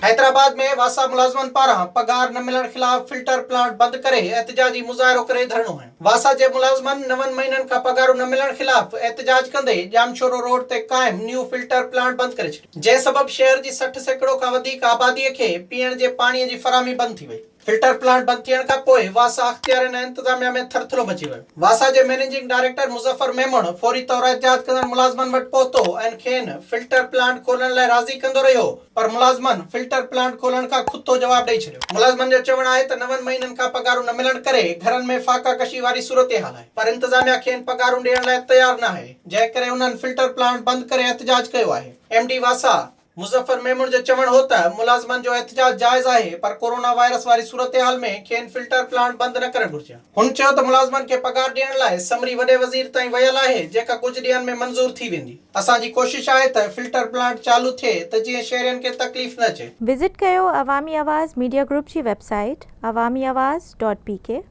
حيدرآباد ۾ واسا ملازمن پاران پگهار نه ملڻ خلاف فلٽر پلانٽ بند ڪري احتجاجي مظاهرو ڪري ڌرڻو هنيو. واسا جي ملازمن نون مهينن کان پگهارون نه ملڻ خلاف احتجاج ڪندي ڄامشورو روڊ تي قائم نيو فلٽر پلانٽ بند ڪري ڇڏيو، جنهن سبب شهر جي 60% کان وڌيڪ آبادي کي پيئڻ جي پاڻي جي فراهمي بند ٿي وئي. فلٽر پلانٽ بند ٿيڻ کان پوء واسا اختيارين ۽ انتظاميا ۾ ٿرٿلو مچي ويو. واسا جي مئنيجنگ ڊائريڪٽر مظفر ميمڻ فوري طور احتجاج ڪندڙ ملازمن وٽ پهتو ۽ کين فلٽر پلانٽ کولڻ لاء راضي ڪندو رهيو پر ملازمن فلٽر پلانٽ کولڻ کان کتو جواب ڏئي ڇڏيو. ملازمن جو چوڻ آهي ته نون مهينن کان پگهارون نه ملڻ ڪري گهرن ۾ فاقا ڪشي واري صورتحال آهي پر انتظاميا کين پگهارون ڏيڻ لاء تيار ناهي جنهن ڪري انهن فلٽر پلانٽ بند ڪري احتجاج ڪيو آهي. ايم ڊي واسا مظفر ميمڻ جو چوڻ هو ته ملازمن جو احتجاج جائز آهي پر ڪورونا وائرس واري صورتحال ۾ کين فلٽر پلانٽ بند نه ڪرڻ گهرجي. هن چيو ته ملازمن کي پگهار ڏيڻ لاء سمري وڏي وزير تائين ويل آهي جيڪا ڪجهه ڏينهن ۾ منظور ٿي ويندي. اسان جي ڪوشش آهي ته فلٽر پلانٽ چالو ٿئي ته جيئن شهرين کي تڪليف نه اچي. وزٽ ڪيو عوامي آواز ميڊيا گروپ جي website Awami Awaz dot P K.